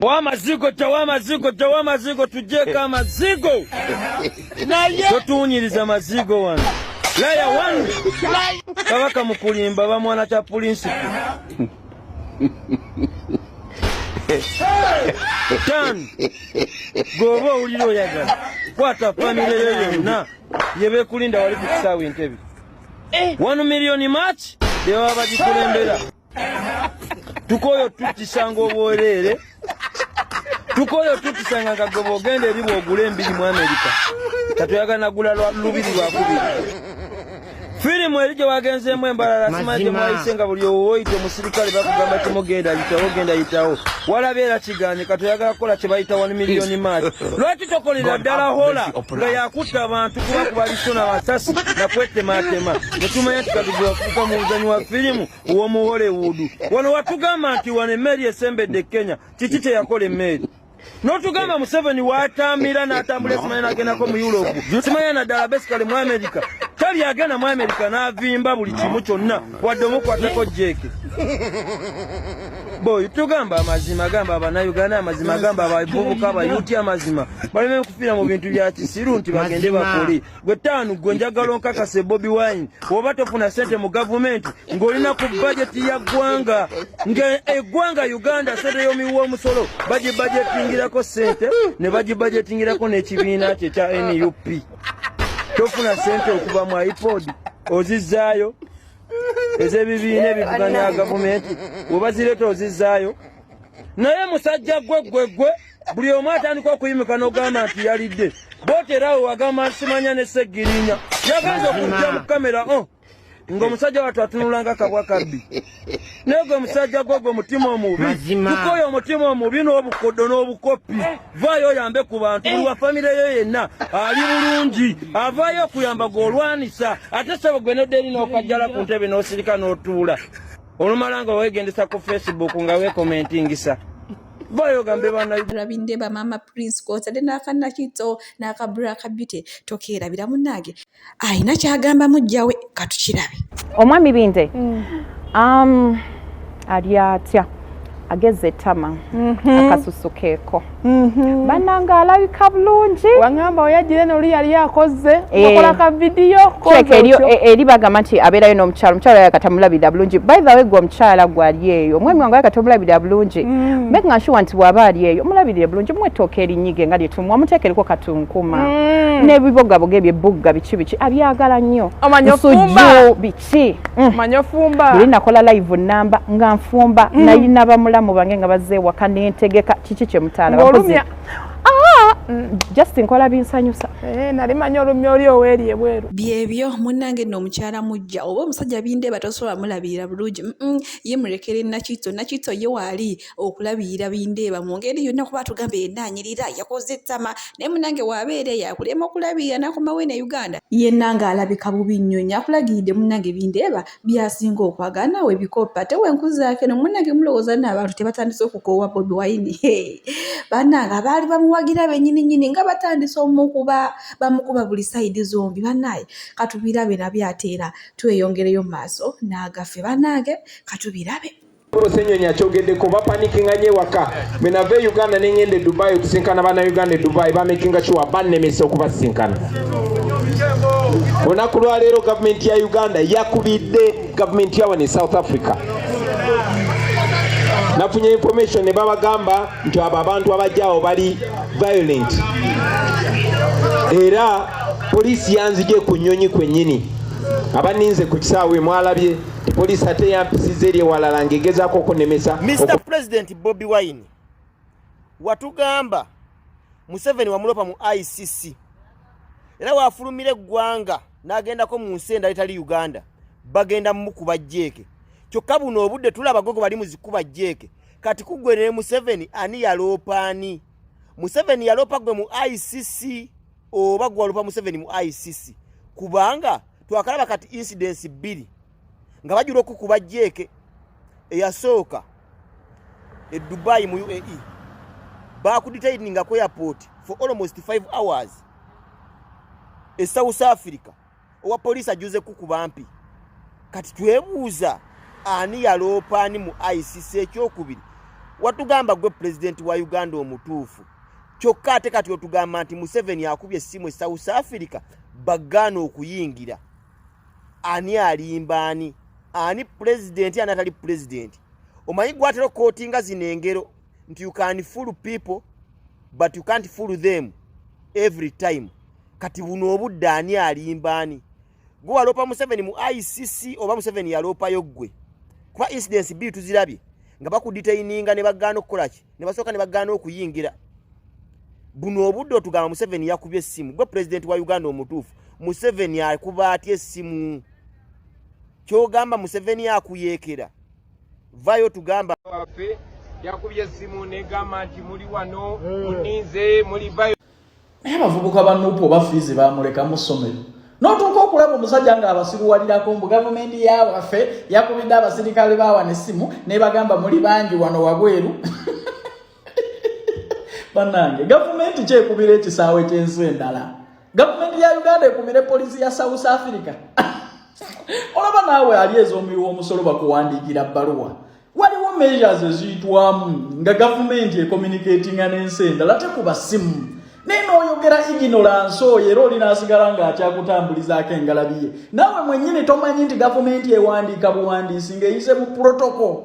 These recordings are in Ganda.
Wamazigo tewamazigo tewamazigo tujeko amazigo naye totuwunyiriza mazigo wano laya wano kabaka mukulimba bamwana kya pulinsipo tano gwoba owulira oyagala kwata famire yo yonna yebekulinda wali ku kisaawe entebe 1 million match bebaba bagikulembera. Tukoyo tutisanga obwereere, tukoyo tutisanga nga gwe bw'ogenda eri bw'ogula embiri mu Amerika katuyagala nagula lubiri lwakubiri. Firimu eri gye wagenzeemu embalala simanyi gye mwayise nga buli owoyite omusirikale bakugamba kimu genda yitawo genda yitawo walabye era kiganye katuyagala kukola kye bayita 1 million match. Lwaki tokolera ddala hola nga yakutta abantu kuba kubaliso na masasi na kwetematema ne tumanya nti kati gwe wafuuka muzanyi wa firimu ow'omu Hollywood. Wano watugamba nti wano emmeri esembedde Kenya, kiki kye yakola emmeri? N'otugamba Museveni w'atamira n'atambula simanya n'agendako mu Europe, simanya naddala basically mu America. Tali agenda mu America n'avimba buli kimu kyonna wadde omukwatako jeeke. Boy, tugamba amazima, gamba Abannayuganda amazima, gamba abavubuka abayuti amazima, baleme kufiira mu bintu bya kisiru nti bagende bakole. Gwe ttaano gwe njagala onkakase Bobi Wine, bw'oba tofuna ssente mu gavumenti ng'olina ku bajeti ya ggwanga, nga eggwanga Uganda ssente y'omuwi w'omusolo bagibajetingirako ssente ne bagibajetingirako n'ekibiina kye ekya NUP. Tofuna ssente okuva mu iPod ozizzaayo ez'ebibiina ebivuganya gavumenti bw'obazireeta ozizzaayo. Naye musajja gwe gwe gwe buli omu atandika okuyimuka n'ogamba nti yalidde. Bw'otyo era awo wagamba simanya ne Ssegirinya yagenze okujja mu kamera ng'omusajja wattu atunula nga kabwa kabbi. Naye gwe musajja gwe gwe omutima omubi, tukoye omutima omubi n'obukoddo n'obukopi. Vaayo oyambe ku bantu, buli wa famire yo yenna ali bulungi avaayo okuyamba gw'olwanisa. Ate ssebo gwe nodda eri n'okajjala ku ntebe n'osirika n'otuula, olumala nga weegendesa ku Facebook nga weekomentingisa. Vaayo ogambe bannayuganda. Bindeba Mama Prince kw'otadde n'akanakito n'aka Black Beauty tokeerabira munnange alina ky'agamba muggya we katukirabe. Omwami Binde ali atya ageze ettama akasusu keeko bannange alabika bulungi. Wangamba oyajjire n'oli yali akoze okola ka vidiyo eri bagamba nti abeerayo n'omukyala, omukyala oyo katamulabirira bulungi. By the way gwe omukyala gwali eyo omwami wange katamulabirira bulungi, making sure nti bw'aba ali eyo omulabirire bulungi, muwe ettooke erinyige nga lyetumwa, omuteekereko katunkuma n'ebibogaboga ebyo ebbugga biki biki abyagala nnyo, nsujju biki. Omanyi ofumba. Buli nakola live namba nga nfumba nalina bamulamu bange nga bazze ewaka nentegeka kiki kye mutaala. Ng'olumya. Just nkola binsanyusa. Nali manyi olumya oli oweeri ebweru. Byebyo munnange nno omukyala mujja oba omusajja Bindeba tosobola mulabirira bulungi. Ye mulekere Nakito, Nakito ye waali okulabirira Bindeba mu ngeri yonna kuba atugamba yenna anyirira yakoze ettama naye munnange waabeera eyo akulema okulabirira n'akomawo eno e Uganda. Yenna ng'alabika bubi nnyo nnyo akulagiridde munnange Bindeba by'asinga okwagala naawe bikope ate wenkuzaako eno munnange mulowooza nno abantu tebatandise okukoowa Bobi Wine. Bannange abaali bamuwagira bennyini nnyini nga batandise omukuba bamukuba buli sayidi zombi. Bannaaye katubirabe nabyo ate era tweyongereyo mu maaso n'agaffe. Bannange katubirabe. Ssenyonyi akyogeddeko bapanikinga nnyo ewaka. Bwe nava e Uganda ne ngenda e Dubai okusinkana Bannayuganda e Dubai bamakinga sure bannemesa okubasinkana. Olunaku lwaleero gavumenti ya Uganda yakubidde gavumenti ya wano e South Africa. Nafunye information ne babagamba nti abo abantu abajja awo bali violent. Era poliisi yanzigye ku nnyonyi kwennyini. Abaninze ku kisaawe mwalabye poliisi ate yampisiza eri ewalala ng'egezaako okunnemesa. Mr. President Bobi Wine watugamba Museveni wamulopa mu ICC era wafulumira eggwanga n'agendako mu nsi endala etali Uganda bagenda mumukuba jjeeke. Kyokka buno obudde tulaba gogo bali muzikuba jjeeke. Kati kuggwe ne Museveni ani yaloopa ani? Museveni yaloopa gwe mu ICC oba gwe walopa Museveni mu ICC? Kubanga twakalaba kati incidents bbiri nga bajula okukuba jjeeke. Eyasooka e Dubai mu UAE bakudetaininga ku airport for almost 5 hours. E South Africa owa poliisi ajuze kukuba mpi. Kati twebuuza ani yaloopa ani mu ICC? Ekyokubiri Watugamba gwe pulezidenti wa Uganda omutuufu, kyokka ate kati otugamba nti Museveni akubye essimu e South Africa bagaana okuyingira. Ani alimba ani? Ani pulezidenti, ani atali pulezidenti? Omanyi gwatera okukootinga zino engero nti you can fool people but you can't fool them every time. Kati buno obudde ani alimba ani? Gwe waloopa Museveni mu ICC oba Museveni yaloopayo ggwe? Kuba incidents bbiri tuzirabye nga bakudetaininga ne bagaana okukola ki, ne basooka ne bagaana okuyingira. Buno obudde otugamba Museveni yakubye essimu. Gwe pulezidenti wa Uganda omutuufu, Museveni akuba atya essimu? Kyogamba Museveni akuyeekera? Vayo tugamba. Waffe yakubye essimu negamba nti muli wano muninze muli vayo. Naye abavubuka ba NUP oba fiizi bamuleka mu ssomero, n'otuuka okulaba omusajja ng'abasiruwalirako mbu gavumenti yawaffe yakubidde abasirikale bawana essimu nebagamba muli bangi wano wabweru. Bannange, gavumenti kyekubira ekisaawe ky'ensi endala? Gavumenti ya Uganda ekumire poliisi ya South Africa? Olaba naawe ali ez'omuwi w'omusolo bakuwandiikira bbaluwa, waliwo measures eziyitwamu nga gavumenti ecommunicatinga n'ensi endala, tekuba simu. Naye n'oyogera ignorance oyo, era oli n'asigala ng'akyakutambulizaako engalabi ye. Naawe mwennyini tomanyi nti gavumenti ewandiika buwandiisi ng'eyise mu protocol,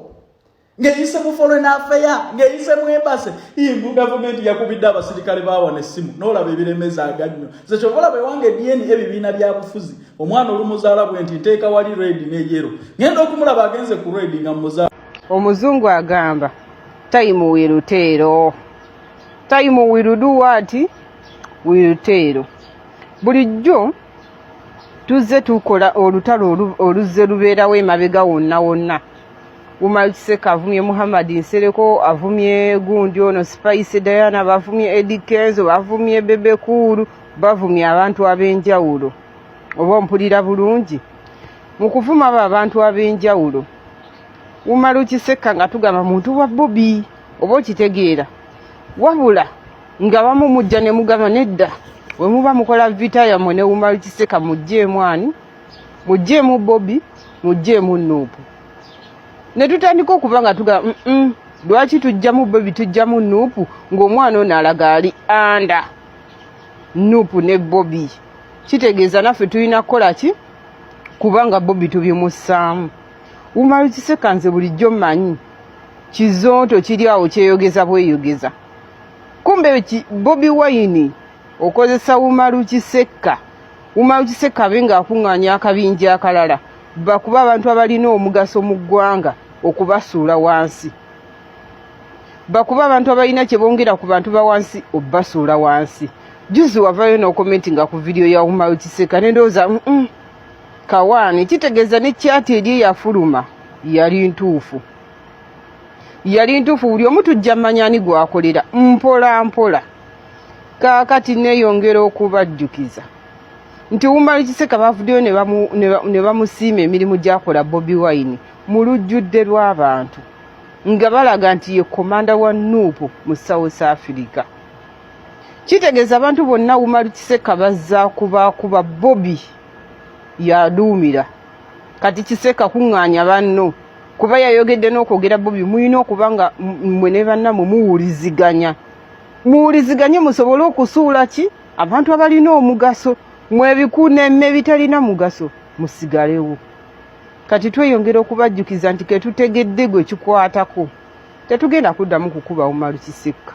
ng'eyise mu foreign affair, ng'eyise mu embassy. Imbu gavumenti yakubidde abasirikale bawana essimu, n'olaba ebiremeza agannyo. Nze kyova olaba ewange DNA ebibiina bya bufuzi, omwana olumuzaala bwe nti nteeka wali red ne yellow, ngenda okumulaba agenze ku red nga muzaala. Omuzungu agamba time will tell, time will do what will tell. Bulijjo tuzze tukola olutalo oluzze lubeerawo emabega wonna wonna. Umar Kiseka avumye Muhammad Nsereko, avumye gundi ono Spice Diana, bavumye Eddie Kenzo, bavumye Bebe Cool, bavumye abantu ab'enjawulo. Oba ompulira bulungi? Mu kuvuma abo abantu ab'enjawulo, Umaru Kiseka nga tugamba muntu wa Bobi, oba okitegeera? Wabula nga bamu mujja ne mugamba nedda, we muba mukola vita yammwe ne Umaru Kiseka, mugjeemu ani? Mugjeemu Bobi, mugjeemu NUP. Ne tutandika okuba nga tugamba lwaki tujjamu Bobi, tujjamu NUP, ng'omwana ono alaga ali under NUP ne Bobi? Kitegeeza naffe tulina kukola ki? Kubanga Bobi tubimussaamu. Umaru Kiseka nze bulijjo mmanyi kizonto kiri awo kyeyogeza bweyogeza, kumbe Bobi Wine okozesa Umaru Kiseka. Umaru Kiseka abe ng'akuŋŋaanya akabinja akalala bakuba abantu abalina omugaso mu ggwanga okubasuula wansi, bakuba abantu abalina kye bongera ku bantu ba wansi obasuula wansi. Juzi wavayo n'okomentinga ku vidiyo ya Umaru Kiseka, nendowooza kawaani, kitegeeza ne kyati eri eyafuluma yali ntuufu, yali ntuufu. Buli omu tujja mmanya ani gwakolera mpola mpola. Kaakati neeyongera okubajjukiza nti Umar Kiseka bavuddeyo ne bamusiima emirimu gy'akola Bobi Wine mu lujjudde lw'abantu, nga balaga nti ye komanda wa NUP mu South Africa. Kitegeeza abantu bonna Umar Kiseka bazza kubakuba Bobi yaduumira. Kati Kiseka kuŋŋaanya banno, kuba yayogedde n'okwogera Bobi mulina okuba nga mmwe ne bannammwe muwuliziganya, muwuliziganye musobole okusuula ki abantu abalina omugaso, mwebikunemme ebitalina mugaso musigalewo. Kati tweyongera okubajjukiza nti ketutegedde gwe kikwatako, tetugenda kuddamu kukuba Umaru Kiseka,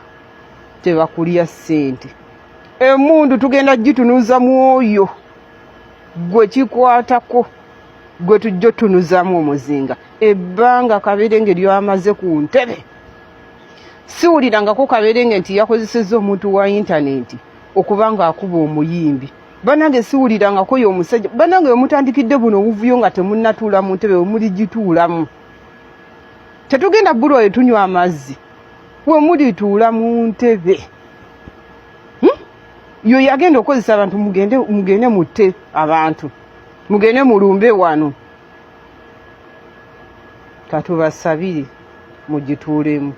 tebakulya ssente. Emundu tugenda gitunuza mwoyo gwe kikwatako, gwe tujja otunuzaamu omuzinga. Ebbanga Kaberenge lyamaze ku ntebe, siwulirangako Kaberenge nti yakozesezza omuntu wa intaneti okuba nga akuba omuyimbi. Banange, siwulirangako yo omusajja. Banange, wemutandikidde buno obuvuyo nga temunnatuula mu ntebe, wemuligituulamu tetugenda bbulwa we tunywa amazzi. We mulituula mu ntebe, Yo yagenda okukozesa abantu, mugende, mugende mutte abantu, mugende mulumbe wano. Katubasabire mugituulemu.